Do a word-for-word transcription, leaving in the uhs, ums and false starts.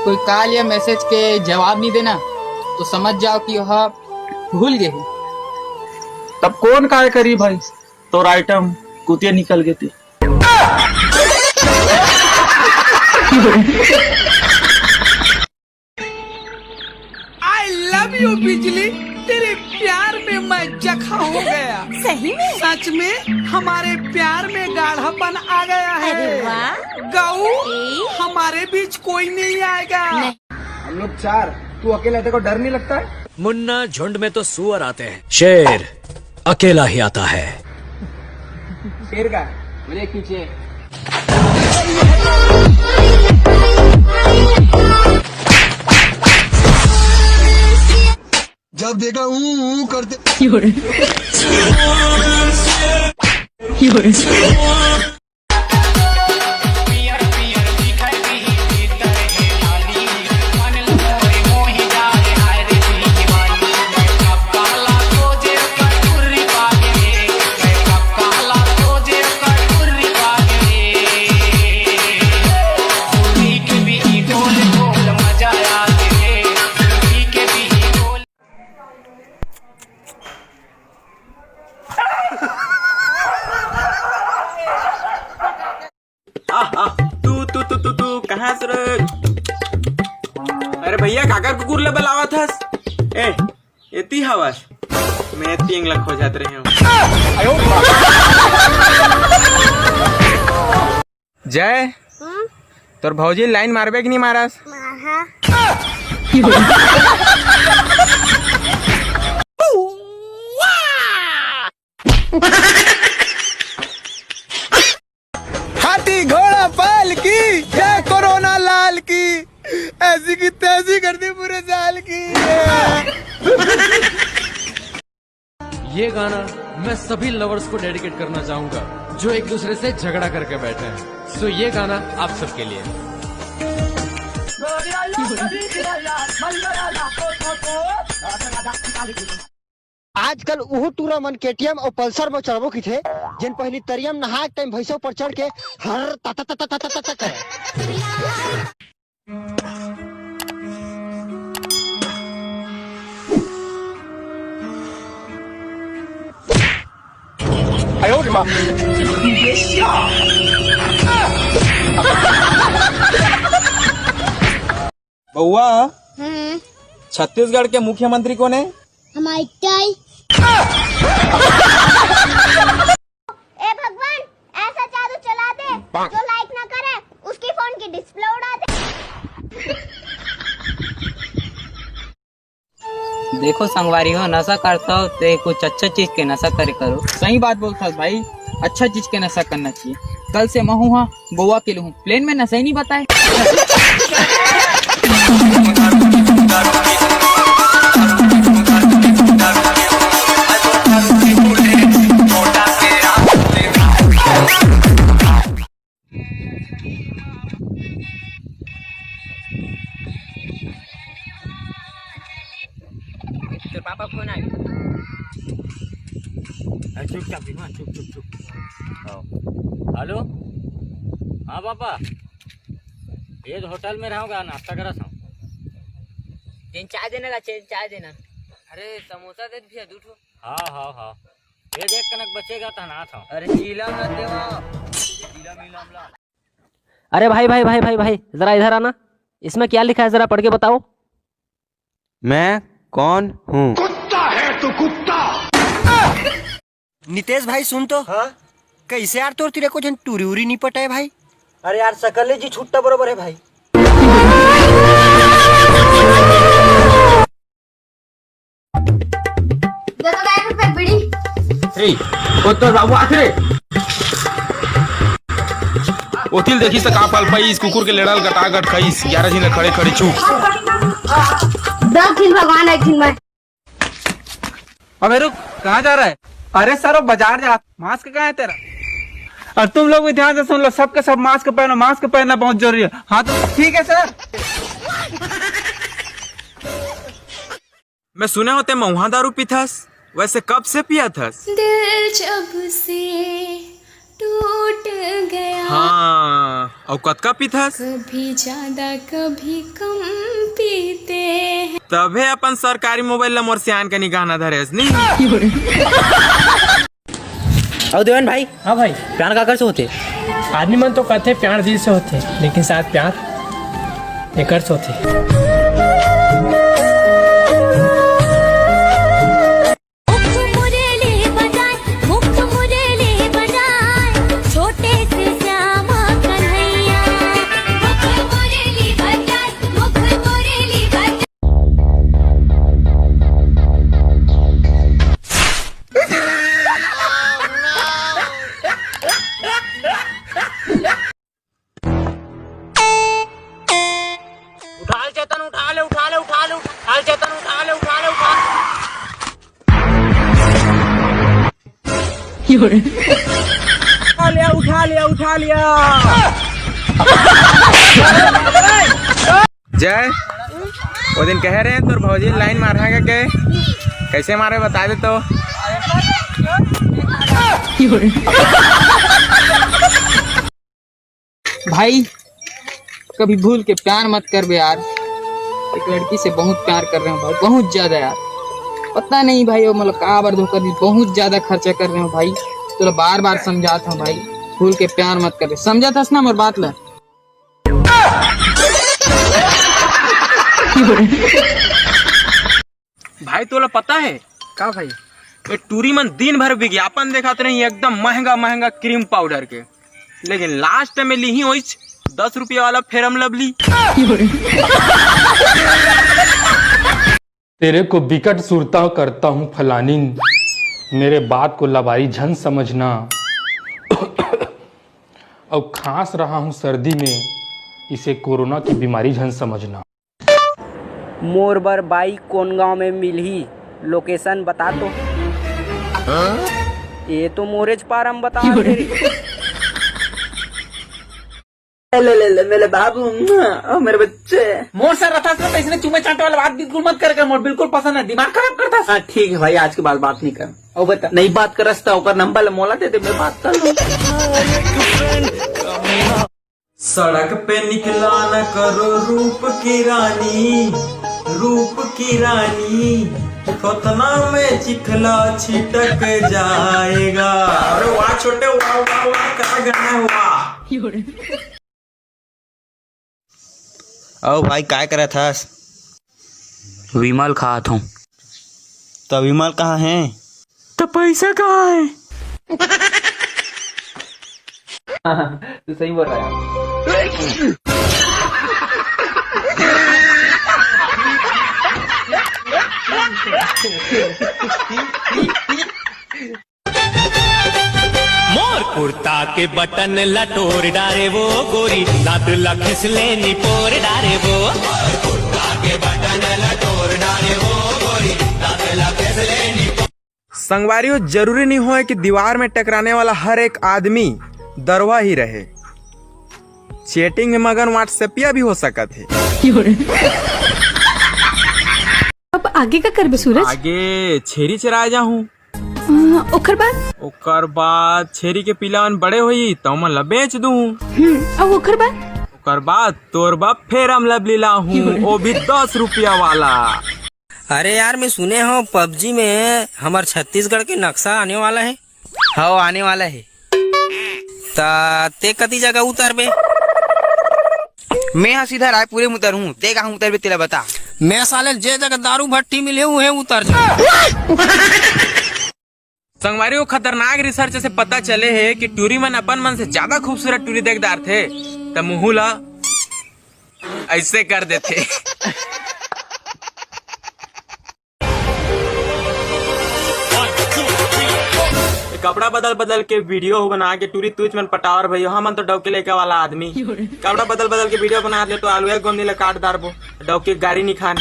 कोई कॉल या मैसेज के जवाब नहीं देना, तो समझ जाओ कि वह भूल गए हैं। तब कौन काय करी भाई, तोर आइटम कुतिया निकल गए थे। I love you बिजली, तेरे प्यार में मैं जख्म हो गया। सही में? सच में हमारे प्यार में गाढ़ापन आ गया है। अरे वाह। गऊ, ए? हमारे बीच कोई नहीं आएगा। नहीं। हम लोग चार, तू अकेला, तेरे को डर नहीं लगता है? मुन्ना, झुंड में तो सुअर आते हैं, शेर अकेला ही आता है। शेर का मुझे पीछे। जब देखा ऊ ऊ करते। आ, आ, तू, तू, तू, तू, तू, कहाँ से रे? अरे भैया, काकर कुकुर ले बलावत हस? ए, एती हवस? मैं एती एंगला खोजत रहे हूँ। जय, हम्म? तोर भौजी लाइन मारबे कि नहीं मारस? मारहा। हाथी घोड़ा पाल की, जय कोरोना लाल की, ऐसी की तैसी कर दी पूरे साल की। ये गाना मैं सभी लवर्स को डेडिकेट करना चाहूंगा जो एक दूसरे से झगड़ा करके बैठे हैं। सो ये गाना आप सबके लिए। आजकल उहू टूरा मन केटीएम अउ पल्सर म चढ़बो किथे, जेन पहिली तरिया म नहाए के टाइम भैंसा ऊपर चढ़ के हर ता ता ता ता ता ता ता करे। बउआ, हम्म। छत्तीसगढ़ के मुख्यमंत्री कोन हे? हमारे ताई। ए भगवान, ऐसा जादू चला दे, जो लाइक ना करे, उसकी फोन की डिस्प्ले उड़ा दे। देखो संगवारी हो, नशा करता हो तो कुछ अच्छा चीज के नशा करे करो। सही बात बोलता है भाई, अच्छा चीज के नशा करना चाहिए। कल से महू हा गोवा के लूँ, प्लेन में नशा ही नहीं बताए। तोर पापा फोन आए। अरे चुपचाप भी, हाँ, चुप, चुप, चुप। हाँ। हेलो। हाँ पापा, ये तो होटल में रहूँगा, नाश्ता करा था। तीन चाय देना ला, तीन चाय देना। अरे समोसा दे भैया, दू ठो। हाँ, हाँ, हाँ। ये देख कनक बचेगा तो ना था। अरे चीला ना देवा। अरे भाई, भाई, भाई, भाई, भाई, जरा इधर आना। इसमें क्या लिखा है, जरा पढ़ के बताओ। मैं कौन हूँ? कुत्ता है तू, कुत्ता। नितेश भाई, सुन तो। हाँ? कैसे यार, तोर तीर एको झन टूरी उरी नहीं पटाए भाई? अरे यार, सकल जी छुट्टा बरोबर है भाई। दे तो एक रुपए बीड़ी। ए, ओ तो बाबू आथे रे। ओतिल देखिस त का पल पाइस, कुकुर के लेड़ल गटागट खाइस, ग्यारह झिन खड़े खड़े चुप। दस दिन भगवान, एक दिन मैं। अबे रुक, कहाँ जा रहा है? अरे सर, वो बाजार जा। मास्क कहाँ है तेरा? और तुम लोग भी ध्यान से सुन लो, सबके सब मास्क पहनो, मास्क पहनना बहुत जरूरी है। हाँ तो ठीक है सर। मैं सुने हों ते महुआ दारू पीथस, वैसे कब से पियत हस? दिल जब से टूट गया। हाँ, अउ कतका पीथस? कभी ज्यादा कभी कम पीते हैं। तभे अपन सरकारी मोबाइल ला मोर सियान कनी गहना धरेस नी। अउ देवन भाई, हाँ भाई। प्यार काकर से होथे? आदमी मन तो कहथे प्यार दिल से होथे, लेकिन शायद प्यार एकर से होथे। मुख मुरली बजाए, मुख मुरली बजाए, छोटे से श्यामा कन्हैया। मुख मुरली बजाए, मुख मुरली बजाए। उठा ले चेतन, उठा ले, उठा ले, उठा ले, उठा ले चेतन, उठा ले, उठा ले, उठा ले। उठा लिया, उठा लिया, उठा लिया। जय, वो दिन कहे रहे तोर भौजी लाइन मारहा के, कैसे मारे बता दे तो। भाई, कभी भूल के प्यार मत करबे यार। एक लड़की से बहुत प्यार कर रहे हो भाई, बहुत ज्यादा यार। पता नहीं भाई, वो मतलब का बार धोखा दी, बहुत ज्यादा खर्चा कर रहे हो भाई। तोला बार बार समझात हूँ भाई, भूल के प्यार मत करबे। समझत हस ना मोर बात ला? भाई, तोला पता है का भाई, ये टूरी मन दिन भर विज्ञापन देखात रही, एकदम महंगा महंगा क्रीम पाउडर के, लेकिन लास्ट में लीही वही दस रुपया वाला फेरम लवली। तेरे को बिकट सुरता करता हूँ फलानिन, मेरे बात को लबारी झन समझना। अब खांस रहा हूँ सर्दी में, इसे कोरोना की बीमारी झन समझना। मोर बर बाइक कोन गांव में मिलही, लोकेशन बता तो। ये तो मोरेज पारम बता दे रे। ले, ले, ले, मेरे बाबू, ओ मेरे बच्चे। मोर सर रथस ना, तो इसने चूमे चाटे वाला बात बिल्कुल मत कर कर, मोर बिल्कुल पसंद है, दिमाग खराब करता। हाँ, ठीक है भाई, आज के बाद बात नहीं कर। ओ बता, नहीं बात करस तो ओकर नंबर ले मोला दे दे, मैं बात कर लूँ। सड़क पे निकला न करो रूप की रानी, रूप की रानी, थोथना में चिखला छिटक जाएगा। अरे वाह छोटे, वाह, वाह, वाह, क्या गाना है, वाह। अउ भाई, काय करत हस? विमल खात हूँ। त विमल कहाँ है? त पैसा कहाँ है? तू सही बोल रहा है। मोर कुर्ता के बटन ला टोर डारे वो गोरी, दांत ला खिसले निपोर डारे वो। मोर कुर्ता के बटन ला टोर डारे वो गोरी, दांत ला खिसले निपोर। संगवारियों, जरूरी नहीं होय कि दीवार में टकराने वाला हर एक आदमी दरवा ही रहे। चैटिंग में मगन व्हाट्सएपिया भी हो सकत है। अब आगे का करबे सूरज? आगे छेरी चराए जाहूँ। अ, ओकर बाद? ओकर बाद छेरी के पिला मन बड़े होई, त ओमन ला बेच दूँ। हम्म, अउ ओकर बाद? ओकर बाद तोर बाप फेर हम लबली लाहूँ, वो भी दस रुपया वाला। अरे यार, मैं सुने हूँ पबजी में हमर छत्तीसगढ़ के नक्शा आने वाला है। हाँ, आने वाला है। ता ते कती जगह उतरबे? मैं हा सीधा रायपुरे में उतरहूँ, ते कहाँ उतरबे तेला बता। मैं साले जे जगह दारू भट्टी मिले उहे उतर जा। संगवारी हो, खतरनाक रिसर्च से पता चले हे कि टूरी मन अपन मन से ज्यादा खूबसूरत टूरी देख डारथे, त मुहू ला ऐसे कर देथे। कपड़ा बदल बदल के वीडियो हो बना के टूरी तुच मन पटावर भैया, हमन तो डौके लइका वाला आदमी। कपड़ा बदल बदल के वीडियो बना ले तो आलू एक गोमनी ला काट डारबो, डौके गाड़ी निखान।